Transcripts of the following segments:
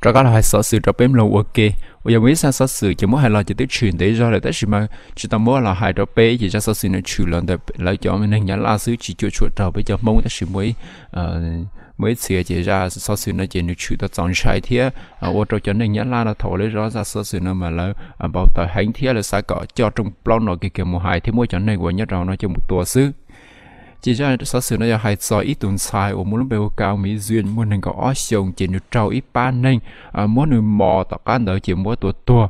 Rov qab los hais xov xwm rau peb mloog ua ke. Uas yog muaj ib zaj xov xwm ces muab hais los ces twb tshwm ntev zog lawm tab sis mas tsis tau muab los hais rau peb ces zaj xov xwm no tshwm los ntawm lawv cov neeg Nyab Laj xwb, tsis cuam tshuam raug peb cov Hmoob tab sis muaj ib txhia ces zaj xov xwm no ces nws tshwm tau txaus ntshai thiab ua rau cov neeg Nyab Laj no thaum lawv zov zaj xov xwm no mas lawv npau taws heev thiab lawv xav kom coj rooj plaub no kiag kiag mus hais thiab muab cov neeg uas nyob rau hauv no coj mus tua xwb. Ces zaj xov xwm no yog hais txog ib tus ntxhais uas muaj lub npe hu ua Kau Miv Zuj, muaj nees nkaum ob xyoos ces nws raug ib pab neeg muab nws mos, tom qab ntawd ces muab tua tuag.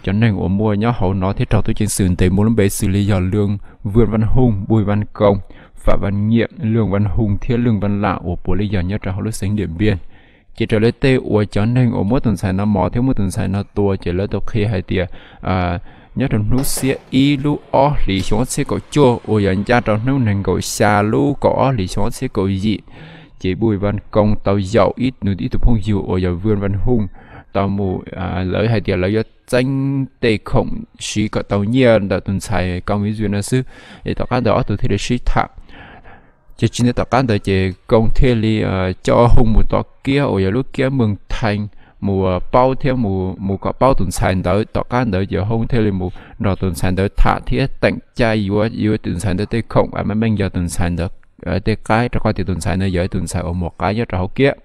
Cov neeg uas muaj nyob hauv no thiab raug tub ceev xwm ntes muaj lub npe xws li yog Lwm Vwj Vaj Hooj, Npuj Vaj Koos, Fam Vaj Nyiam, Lwm Vaj Hooj thiab Lwm Vaj Lam uas puav leej yog nyob rau hauv lub xeev Diam Npiam. Ces raws li tej uas cov neeg uas muab tus ntxhais no mos thiab muab tus ntxhais no tua ces lawv tau qhia hais tias nyob rau hnub xiab ib lub ob hlis xyoo ob txhiab kaum cuaj uas yog ncaj rau hnub nees nkaum xya lub kaum ob hlis xyoo ob txhiab kaum yim, ces Npuj Vaj Koos tau yaum ib nws ib tug phooj ywg uas yog Vwj Vaj Hooj tau mus, lawv hais tias lawv yuav txeeb tej khoom siv kom tau nyiaj ntawm tus ntxhais Kau Miv Zuj no xwb. Es tom qab ntawd ob tug thiaj li sib tham. Ces tsis ntev tom qab ntawd ces Koos thiaj li coj Hooj mus tom kiab uas yog lub kiab Moos Thee mus paub thiab mus kom paub tus ntxhais ntawd. Tom qab ntawd ces Hooj thiaj li mus nrog tus ntxhais ntawd tham thiab teem caij yuav yuav tus ntxhais ntawd tej khoom, meej meej yog tus ntxhais ntawd tej qaib, rau qhov tias tus ntxhais ntawd yog ib tus ntxhais uas muaj qaib nyob rau hauv kiab.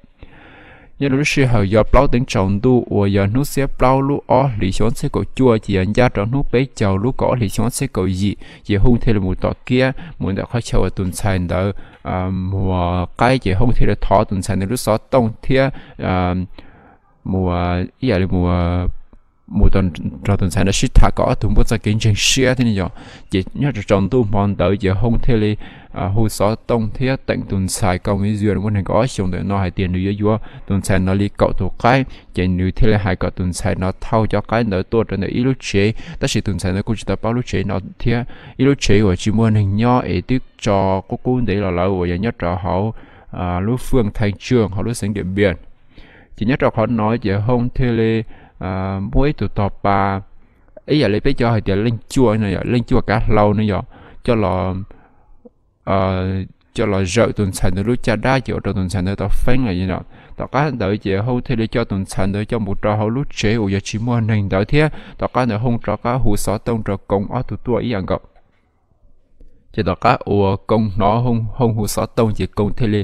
Nyob rau lub sij hawm yog plaub teev tsaus ntuj uas yog hnub xiab plaub lub ob hlis xyoo ob txhiab kaum cuaj ces yog ncaj rau hnub peb caug lub kaum ob hlis xyoo ob txhiab kaum yim ces Hooj thiaj li mus tom kiab mus ntawm qhov chaw uas tus ntxhais ntawd muaj qaib ces Hooj thiaj li thov tus ntxhais ntawd lub xov tooj thiab mus ib yam li mus mus nrog tus ntxhais ntawd sib tham kom ob tug muaj txoj kev ntseeg siab thiab ne yom. Ces nyob rau tsaus ntuj hmo ntawd ces Hooj thiaj li hu xov tooj thiab teem tus ntxhais Kau Miv Zuj muaj nees nkaum ob xyoos ntawm no hais tias nws yuav yuav tus ntxhais no li kaum tus qaib ces nws thiaj li hais kom tus ntxhais no thauj cov qaib ntawd tuaj rau ntawm ib lub tsev, tab sis tus ntxhais ntawd kuj tsis tau paub lub tsev no thiab, ib lub tsev uas tsis muaj neeg nyob es twb tso qub qub ntev los lawm uas yog nyob rau hauv lub Fwj Thee Tswj hauv lub xeev Diam Npiam. Ces nyob rau qhov no ces Hooj thiaj li muab ib tug tog pas, ib yam li peb cov hais tias leej cuaj no yom, leej cuaj kav hlau no yom, coj los coj los zawm tus ntxhais ntawd lub caj dab ces ua rau tus ntxhais ntawd tau feeb lawm. Tom qab ntawd ces Hooj thiaj li coj tus ntxhais ntawd coj mus rau hauv lub tsev uas yog tsis muaj neeg ntawd thiab tom qab ntawd Hooj rov qab hu xov tooj rau Koos ob tug tuaj ib yam nkaus. Ces tom qab uas Koos hnov Hooj hu xov tooj ces Koos thiaj li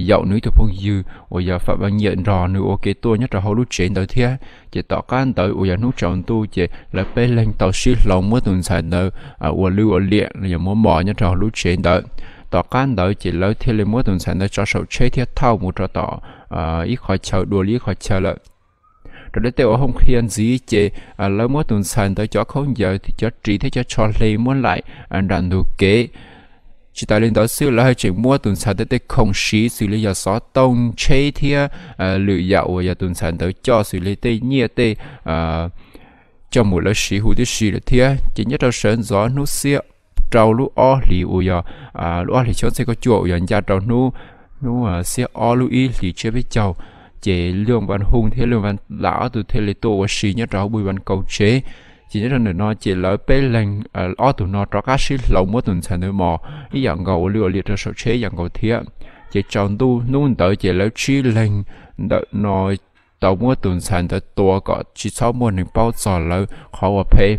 yaum nws ib tug phooj ywg uas yog Fam Vaj Nyiam nrog nws ua ke tuaj nyob rau hauv lub tsev ntawd thiab. Ces tom qab ntawd uas yog hnub tsaus ntuj ces lawv peb leeg tau sib hloov muab tus ntxhais ntawd ua lwj ua liam los yog muab mos nyob rau hauv lub tsev ntawd. Tom qab ntawd ces lawv thiaj li muab tus ntxhais ntawd tso saum tsheb thiab thauj mus rau tom ib qhov chaw dua li ib qhov chaw lawm. Raws li tej uas Hooj qhia ntxiv ces lawv muab tus ntxhais ntawd cov khaub ncaws, cov ris thiab cov tsho hle muab laim nram ntug kev. Tsis tas li ntawd xwb, lawv haj tseem muab tus ntxhais ntawd tej khoom siv xws li yog xov tooj, tsheb thiab lwm yam uas yog tus ntxhais ntawd coj xws li tej nyiaj tej coj mus lawv siv huv tib si lawm thiab. Ces nyob rau sawv ntxov hnub xiab rau lub ob hlis uas yog lub ob hlis xyoo ob txhiab kaum cuaj uas yog ncaj rau hnub hnub xiab ob lub ib hlis tsiab peb caug, ces Lwm Vaj Hooj thiab Lwm Vaj Lam ob tug thiaj li tuaj ua si nyob rau hauv Npuj Vaj Koos tsev. Ces nyob rau ntawm no ces lawv peb leeg ob tug no rov qab sib hloov muab tus ntxhais ntawd mos ib yam nkaus, ua lwj ua liam rau saum tsheb ib yam nkaus thiab. Ces tsaus ntuj hnub ntawd ces lawv tsib leeg ntawm no tau muab tus ntxhais ntawd tua kom tsis txhob muaj neeg paub txog lawv qhov uas phem.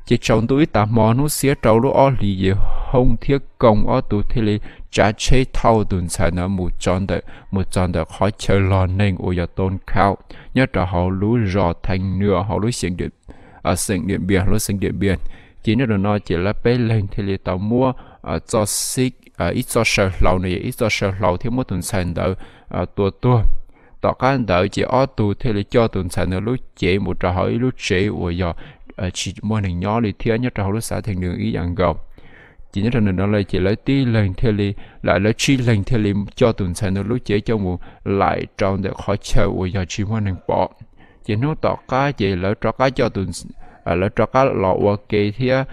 Ces tsaus ntuj ib tag hmo hnub xiab rau lub ob hlis ces Hooj thiab Koos ob tug thiaj li tsav tsheb thauj tus ntxhais ntawd mus txog ntawm, mus txog ntawm qhov chaw log neeg uas yog Toos Khau nyob rau hauv lub zos Theej Nws hauv lub xeev Diam, xeev Diam Npiam, lub xeev Diam Npiam. Ces nyob rau no ces lawv peb leeg thiaj li tau muab txoj xib, ib txoj saw hlau no yog ib txoj saw hlau thiab muab tus ntxhais ntawd tua tuag. Tom qab ntawd ces ob tug thiaj li coj tus ntxhais ntawd lub cev mus rau hauv ib lub tsev uas yog tsis muaj neeg nyob li thiab nyob rau hauv lub xav Theej Nws ib yam nkaus. Ces nyob rau ntawm no lawm ces lawv tib leeg thiaj li, lawv tsib leeg thiaj li coj tus ntxhais ntawd lub cev coj mus laim rau ntawm qhov chaw uas yog tsis muaj neeg pom. Ces hnub tom qab ces lawv rov qab coj tus, lawv rov qab los ua ke thiab,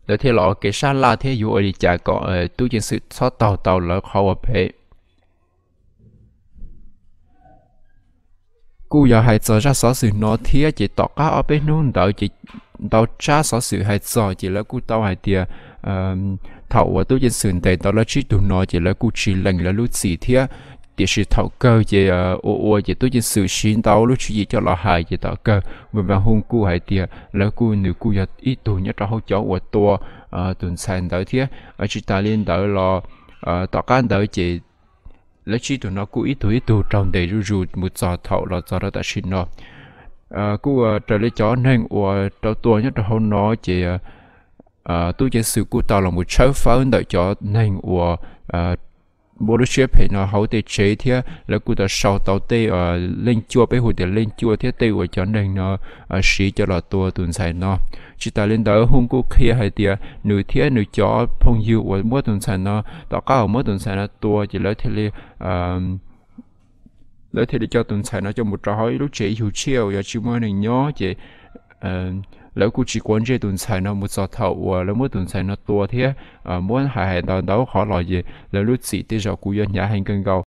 lawv thiaj los ua ke sab laj thiab yuav ua li cas kom tub ceev xwm txhob taug tau lawv qhov uas phem. Kuj yog hais txog zaj xov xwm no thiab ces tom qab ob peb hnub ntawd ces ntau tsab xov xwm hais txog ces lawv kuj tau hais tias thaum uas tub ceev xwm ntes tau lawv tsib tug no ces lawv kuj tsis lees lawv lub txim thiab. Tiam sis thaum kawg ces ua ua ces tub ceev xwm siv ntau lub tswv yim coj los hais ces tom kawg Vaj Vaj Hooj kuj hais tias lawv kuj, nws kuj yog ib tug nyob rau hauv cov uas tua tus ntxhais ntawd thiab. Tsis tas li ntawd los tom qab ntawd ces lawv tsib tug no kuj ib tug ib tug raug ntes zuj zus mus txog thaum los txog rau tam sim no. Kuj raws li cov neeg uas raug tua nyob rau hauv no ces tub ceev xwm kuj tau los mus tshawb fawb ntawm cov neeg uas muaj lub siab phem no hauv tej tsev thiab lawv kuj tau sau tau tej leej cuaj, peb hu tias leej cuaj thiab tej uas cov neeg no siv coj los tua tus ntxhais no. Tsis tas li ntawd Hooj kuj qhia hais tias nws thiab nws cov phooj ywg uas muab tus ntxhais no, tom qab uas muab tus ntxhais no tua ces lawv thiaj li lawv thiaj li coj tus ntxhais no coj mus rau hauv ib lub tsev yug tsiaj uas yog tsis muaj neeg nyob ces lawv kuj tsis quav ntsej tus ntxhais no mus txog thaum uas lawv muab tus ntxhais no tua thiab muab hais hais ntau ntau qhov los ces lawv lub txim tej zaum kuj yuav hnyav heev kawg nkaus.